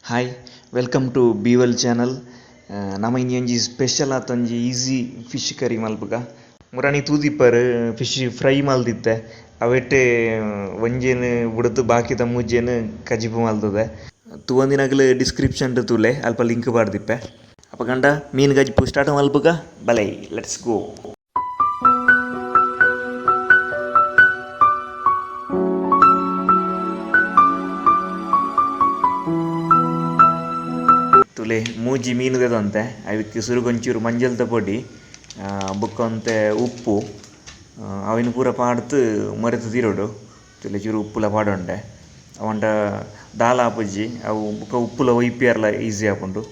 Hi, welcome to Beeval channel. ನಮ ಇನಿ ಒಂಜಿ special ಆತೊಂಜಿ easy fish curry ಮಲ್ಪುಗ. ಮುರಾನಿ ತೂದಿಪ್ಪರ್ fish fry ಮಲ್ದಿತ್ತೆ. ಅವೆಟ್ಟೆ ಒಂಜೇನು ಬುಡುತು ಬಾಕಿದ ಮೂಜೇನು ಕಜಿಪು ಮಲ್ತದೆ. ತೂವಂದಿನಗಲು ಡಿಸ್ಕ್ರಿಪ್ಷನ್ ತೂಲೆ ಅಲ್ಪ ಲಿಂಕ್ ಪಾಡ್ದಿಪ್ಪೆ. ಅಪಗಂಡ ಮೀನು ಕಜಿಪು ಸ್ಟಾರ್ಟ್ ಮಲ್ಪುಗ ಬಲೈ, let's go. ತುಲೆ ಮೂಜಿ ಮೀನು ದೆತೊಂತೆ ಅವಿಕ್ ಸುರುಗೊಂಚೂರು ಮಂಜಲ್ದ ಪೊಡಿ ಬೊಕ್ಕ ಒಂತೆ ಉಪ್ಪು ಅವಿನ ಪೂರ ಪಾಡ್ದು ಮೊರೆತು ದೀರೊಡು. ತುಲೆ ಚೂರು ಉಪ್ಪುಲ ಪಾಡೊಂಡೆ ಅವಂಡ ದಾಲ ಆಪುಜಿ ಅವು ಬೊಕ್ಕ ಉಪ್ಪುಲ ಒಯ್ಪಿಯರ್ಲ ಈಸಿ ಆಪುಂಡು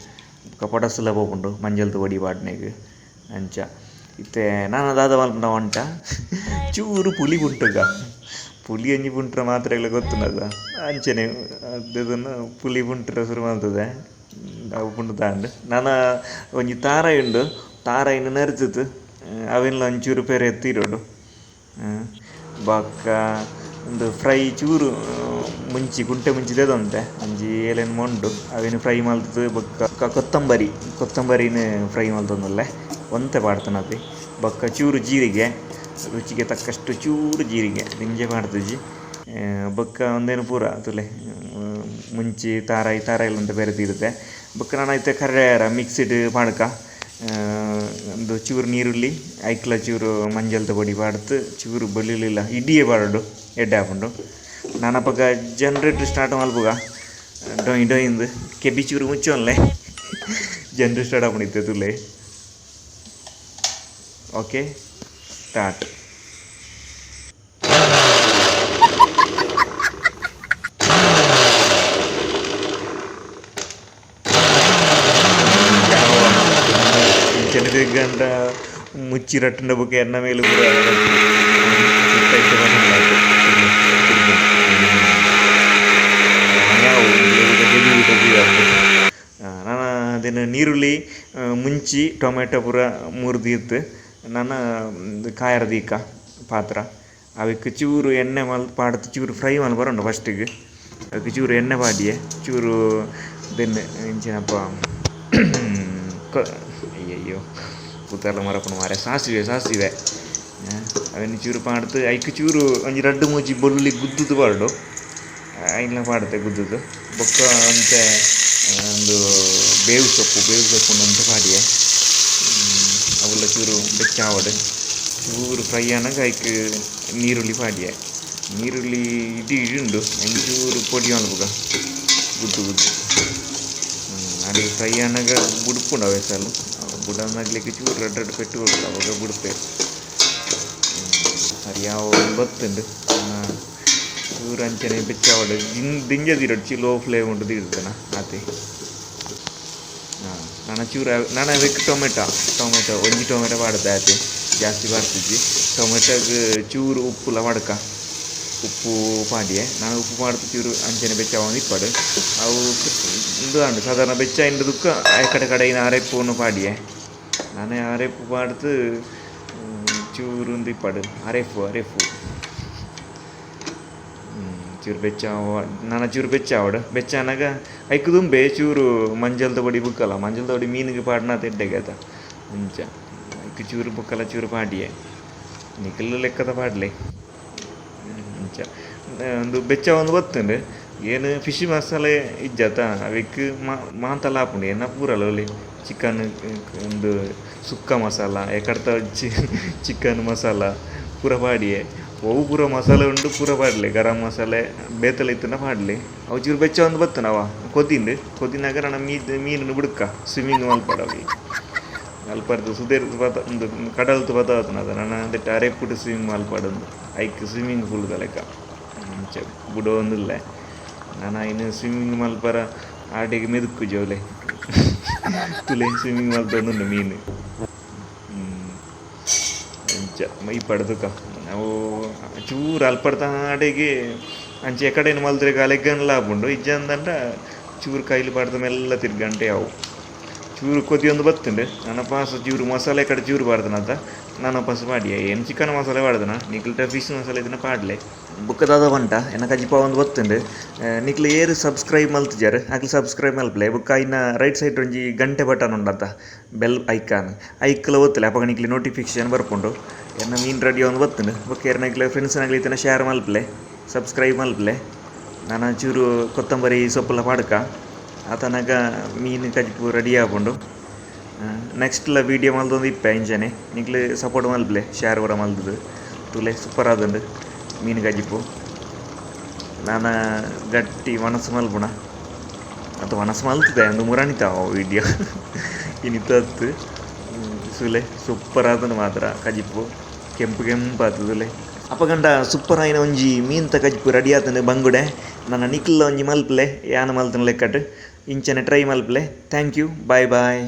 ಬೊಕ್ಕ ಪೊಡಸುಲ ಪೋಪುಂಡು ಮಂಜಲ್ದ ಪೊಡಿ ಪಾಡ್ನೆಗ್ ಅಂಚ. ಇತ್ತೆ ನಾನ ದಾದ ಮಲ್ಪುಂಡ వంట ಚೂರು ಪುಲಿ ಪುಂಟುಗ ಪುಲಿ ಒಂಜಿ ಪುಂಟ್ರ ಮಾತ್ರೆಗ್ಲ ಗೊತ್ತುಂಡದ ಅಂಚನೆ ದೆತೊನ್ನ ಪುಲಿ ಪುಂಟ್ರ ಸುರು ಮಲ್ತದೆ. ಅವು ಪುಂಟು ನಾನ ಒಂಜಿ ತಾರಾಯಿ ಉಂಡು, ತಾರಾಯಿನ್ ನರ್ಚುದು ಅವೆನ್ಲ ಒಂಚೂರು ಪೆರೆ ತೀರೋಡು. ಬೊಕ್ಕ ಉಂದು ಫ್ರೈ ಚೂರು ಮುಂಚಿ ಕುಂಟೆ ಮುಂಚಿ ದೆತೊಂತೆ ಒಂಜಿ ಏಲೆನ್ ಮೊಂಡು ಅವೆನ್ ಫ್ರೈ ಮಲ್ತುದು ಬೊಕ್ಕ ಕೊತ್ತಂಬರಿ ಕೊತ್ತಂಬರಿನ್ ಫ್ರೈ ಮಲ್ತೊಂದುಲ್ಲೆ ಒಂತೆ ಪಾಡ್ತನತೆ. ಬೊಕ್ಕ ಚೂರು ಜೀರಿಗೆ, ರುಚಿಗೆ ತಕ್ಕಷ್ಟು ಚೂರು ಜೀರಿಗೆ ದಿಂಜ ಪಾಡ್ತುಜಿ. ಬೊಕ್ಕ ಉಂದೆನ್ ಪೂರ ತೂಲೆ ಮುಂಚಿ ತಾರಾಯಿ ತಾರಾಯಿಲ್ ಒಂತೆ ಬೇರೆ ತೀರುತ್ತೆ. ಬೊಕ್ಕ ನಾನ ಇತ್ತೆ ಕರ್ಯಾರ ಮಿಕ್ಸಿಡ್ ಪಾಡ್ಕ ಉಂದು ಚೂರು ನೀರುಳ್ಳಿ ಐಕ್ಲ ಚೂರು ಮಂಜಲ್ದ ಪೊಡಿ ಪಾಡ್ದು ಚೂರು ಬೆಳ್ಳುಳ್ಳಿಲ ಇಡಿಯೇ ಪಾಡೊಡು ಎಡ್ಡೆ ಆಪುಂಡು. ನಾನಪಗ ಜನರೇಟರ್ ಸ್ಟಾರ್ಟ್ ಮಲ್ಪುಗ ಡೊಯ್ ಡೊಯಿಂದ್ ಕೆಬಿ ಚೂರು ಮುಚ್ಚೊನ್ಲೆ ಜನರೇಟರ್ ಸ್ಟಾರ್ಟ್ ಆಪುಂಡು ಇತ್ತೆ ತೂಲೆ. Okay start. ಇಂಚನೆ ತಿರ್ಗಂಡ ಮುಚ್ಚಿ ರಟ್ಟಂಡ ಬೊಕ್ಕ ಎನ್ನ ಮೇಲ್ ಪೂರ ನಾನ ಅದೇನು ನೀರುಳ್ಳಿ ಮುಂಚಿ ಟೊಮೆಟೊ ಪೂರ ಮುರ್ದಿತ್ತು ನಾನ ಕಾಯರ ದೀಕ ಪಾತ್ರ ಅವೆಕ್ ಚೂರು ಎಣ್ಣೆ ಮಲ್ ಪಾಡ್ದು ಚೂರು ಫ್ರೈ ಮಲ್ಪರ ಉಂಡು ಫಸ್ಟಿಗೆ. ಅದಕ್ಕೆ ಚೂರು ಎಣ್ಣೆ ಪಾಡಿಯೆ ಚೂರು ದೆನ್ನೆ ಇಂಚಿನಪ್ಪ ಅಯ್ಯಯ್ಯೋ ಪುದರ್ಲ ಮರಪುಂಡು ಮಾರೆ ಸಾಸಿವೆ ಸಾಸಿವೆ ಅವೆನ್ ಚೂರು ಪಾಡ್ದು ಐಕ್ ಚೂರು ಒಂಜಿ ರಡ್ಡ್ ಮೂಜಿ ಬೊಳ್ಳುಳ್ಳಿ ಗುದ್ದುದು ಪಾಡೊಡು ಐನ್ಲ ಪಾಡ್ತೆ ಗುದ್ದುದು. ಬೊಕ್ಕ ಒಂತೆ ಉಂದು ಬೇವು ಸೊಪ್ಪು ಬೇವು ಸೊಪ್ಪು ಒಂತೆ ಪಾಡಿಯೆ ಅವುಲ ಚೂರು ಬೆಚ್ಚ ಆವಡ್ ಚೂರು ಫ್ರೈ ಆನಗ ಐಕ್ ನೀರುಳ್ಳಿ ಪಾಡಿಯೆ. ನೀರುಳ್ಳಿ ಇಡೀ ಇಡಿ ಉಂಡು ಒಂಚೂರು ಪೊಡಿ ಮಲ್ಪುಗ ಗುದ್ದು ಗುದ್ದು ಅಡಿಗೆ ಫ್ರೈ ಆನಗ ಬುಡ್ಪುಂಡು ಅವೆ ಸಾಲು ಬುಡನಗ್ಲಿಕ್ಕೆ ಚೂರು ರಡ್ಡ್ ರಡ್ಡ್ ಪೆಟ್ಟು ಕೊಡೋದು ಅವಾಗ ಬುಡ್ಪೇರು. ಸರಿ ಯಾವ ಬತ್ತುಂಡು ಚೂರು ಅಂಚನೆ ಬೆಚ್ಚಾವಡ್ ದಿಂಜ ದೀರೊಡ್ಚಿ ಲೋ ಫ್ಲೇಮ್ ಉಂಡು ದೀಡ್ದನ ಆತೆ. ನಾನ ಚೂರು ನಾನ ಅವೆಕ್ ಟೊಮೆಟೊ ಟೊಮೆಟೊ ಒಂಜಿ ಟೊಮೆಟೊ ಪಾಡ್ದೆ ಆತೆ ಜಾಸ್ತಿ ಪಾಡ್ತಿಜಿ. ಟೊಮೆಟೊಗ್ ಚೂರು ಉಪ್ಪುಲ ಪಾಡ್ಕ ಉಪ್ಪು ಪಾಡಿಯೆ ನಾನು ಉಪ್ಪು ಪಾಡ್ದು ಚೂರು ಅಂಚನೆ ಬೆಚ್ಚಾವೊಂದು ಇಪ್ಪಡು. ಅವು ಉಂದು ಆಂಡ್ ಸಾಧಾರಣ ಬೆಚ್ಚ ಆಯಿನ ಬೊಕ್ಕ ಕಡೆ ಕಡೆಯಿನ ಅರೆಪ್ಪುನು ಪಾಡಿಯೆ. ನಾನೇ ಅರೆಪ್ಪು ಪಾಡ್ದು ಚೂರು ಉಂದು ಇಪ್ಪಡು ಅರೆಪ್ಪು ಅರೆಪ್ಪು ಚೂರು ಬೆಚ್ಚ ನಾನ ಚೂರು ಬೆಚ್ಚ ಆವಡ್ ಬೆಚ್ಚ ಆನಗ ಐಕ್ ದುಂಬೆ ಚೂರು ಮಂಜಲ್ದ ಪೊಡಿ ಬುಕ್ಕಲ ಮಂಜಲ್ದ ಪೊಡಿ ಮೀನುಗ್ ಪಾಡ್ನ ಎಡ್ಡೆಗೆ ಆತ ಅಂಚ ಐಕ್ ಚೂರು ಬೊಕ್ಕಲ ಚೂರು ಪಾಡಿಯೆ ನಿಕುಲು ಲೆಕ್ಕದ ಪಾಡ್ಲೆ ಅಂಚ. ಉಂದು ಬೆಚ್ಚ ಒಂದು ಬತ್ತುಂಡು ಏನು ಫಿಶ್ ಮಸಾಲೆ ಇಜ್ಜತ ಅವೆಕ್ ಮಾಂತಲ ಆಪುಂಡು ಎನ್ನ ಪೂರಲ ಒಲಿ ಚಿಕನ್ ಉಂದು ಸುಕ್ಕ ಮಸಾಲ ಎಕಡ್ತ ಚಿಕನ್ ಮಸಾಲ ಪೂರ ಪಾಡಿಯೆ ಒವು ಪೂರ ಮಸಾಲೆ ಉಂಡು ಪೂರ ಪಾಡ್ಲೆ ಗರಂ ಮಸಾಲೆ ಬೇತಲ ಇತ್ತುಂಡ ಪಾಡ್ಲೆ. ಅವು ಚೂರು ಬೆಚ್ಚ ಒಂದು ಬತ್ತುಂಡು ಅವ ಕೊದಿಂಡು ಕೊದಿನಾಗ ನನ ಮೀನುನು ಬುಡ್ಕ ಸ್ವಿಮ್ಮಿಂಗ್ ಮಲ್ಪಡು ಅವು ಅಲ್ಪರ್ದು ಸುದೆರ್ ಪದ ಉಂದು ಕಡಲ್ತು ಪದ ಆತುಂಡು ನನ ಅಂದೆಟ್ ಅರೆಪ್ಪುಡು ಸ್ವಿಮ್ ಮಲ್ಪಡು ಐಕ್ ಸ್ವಿಮ್ಮಿಂಗ್ ಪೂಲ್ ದ ಲೆಕ್ಕ ಅಂಚ ಬುಡೊಂದುಲ್ಲೆ. ನನ ಐನ್ ಸ್ವಿಮ್ಮಿಂಗ್ ಮಲ್ಪರ ಆಡೆಗ್ ಮೆದುಕುಜಿ ಅವ್ಲೆ ತುಲೆ ಸ್ವಿಮ್ಮಿಂಗ್ ಮಲ್ತೊಂದುಂಡು ಮೀನು ಅಂಚ ಮೈಪಡ್ ತುಕ ಅವು ಚೂರು ಅಲ್ಪಡ್ತ ಆಡೆಗೆ ಅಂಚ ಎಕಡೆನ್ ಮಲ್ತ್ರೆ ಅಲೆಗನ್ಲ ಆಪುಂಡು ಇಜ್ಜಂದಂಡ ಚೂರು ಕೈಲಿ ಪಾಡ್ದ್ ಮೆಲ್ಲ ತಿರ್ಗಂಟೆ ಅವು ಚೂರು ಕೊದಿಯೊಂದು ಬತ್ತುಂಡು. ನನ ಪಾಸ ಚೂರು ಮಸಾಲೆ ಕಡೆ ಚೂರು ಪಾಡ್ದನತ ನನ ಪಾಸ ಪಾಡಿಯ ಏನು ಚಿಕನ್ ಮಸಾಲೆ ಪಾಡ್ದನ ನಿಕಲ್ಟ ಫಿಶ್ ಮಸಾಲೆ ಇದನ್ನ ಪಾಡ್ಲೆ. ಬೊಕ್ಕ ದಾದ ಪಂಟ ಎನ್ನ ಕಜಿಪು ಆವೊಂದು ಬತ್ತುಂಡು. ನಿಕ್ಲು ಏರ್ ಸಬ್ಸ್ಕ್ರೈಬ್ ಮಲ್ತಿಜಾರ್ ಅಕ್ಲು ಸಬ್ಸ್ಕ್ರೈಬ್ ಮಲ್ಪಲೆ. ಬೊಕ್ಕ ಐನ ರೈಟ್ ಸೈಡ್ ಒಂಜಿ ಗಂಟೆ ಬಟನ್ ಉಂಡತ ಬೆಲ್ ಐಕಾನ್ ಐಕ್ಲ ಒತ್ತುಲೆ ಅಪಗ ನಿಕ್ಲೆ ನೋಟಿಫಿಕೇಶನ್ ಬರ್ಪುಂಡು. ಎನ್ನ ಮೀನ್ ರೆಡಿ ಆವೊಂದು ಬತ್ತುಂಡು. ಬೊಕ್ಕ ಏರ್ನ ಫ್ರೆಂಡ್ಸ್ ನಕ್ಲೆ ಇತ್ತಿನ ಶೇರ್ ಮಲ್ಪಲೆ, ಸಬ್ಸ್ಕ್ರೈಬ್ ಮಲ್ಪಲೆ. ನನ ಚೂರು ಕೊತ್ತಂಬರಿ ಸೊಪ್ಪುಲ ಪಾಡ್ಕ ಆತನಗ ಮೀನು ಕಜಿಪು ರೆಡಿ ಆಪುಂಡು. ನೆಕ್ಸ್ಟ್ ಲ ವೀಡಿಯೋ ಮಲ್ತೊಂದು ಇಪ್ಪೆ ಇಂಚನೆ ನಿಕ್ಲು ಸಪೋರ್ಟ್ ಮಲ್ಪಲೆ, ಶೇರ್ ಪೂರ ಮಲ್ತುದು ತೂಲೆ ಸೂಪರ್ ಆದುಂಡು ಮೀನು ಕಜಿಪು. ನಾನ ಗಟ್ಟಿ ಮನಸ್ಸು ಮಲ್ಪುಣ ಅದು ಮನಸ್ಸು ಮಲ್ತದೆ ಅಂದು ಮುರಣಿತಾವ ವೀಡಿಯೋ ಇನಿತತ್ತು ಸುಲೆ ಸೂಪರ್ ಆತುಂಡು ಮಾತ್ರ ಕಜಿಪು ಕೆಂಪು ಕೆಂಪು ಆತುದುಲೆ. ಅಪಗಂಡ ಸೂಪರ್ ಆಯಿನ ಒಂಜಿ ಮೀನ್ತ ಕಜಿಪು ರೆಡಿ ಆತುಂಡು ಬಂಗುಡೆ. ನನ ನಿಕ್ಲ ಒಂಜಿ ಮಲ್ಪಲೆ ಯಾನ್ ಮಲ್ತುನ ಲೆಕ್ಕಟ್ ಇಂಚನೆ try ಮಲ್ಪಲೆ. Thank you, bye bye.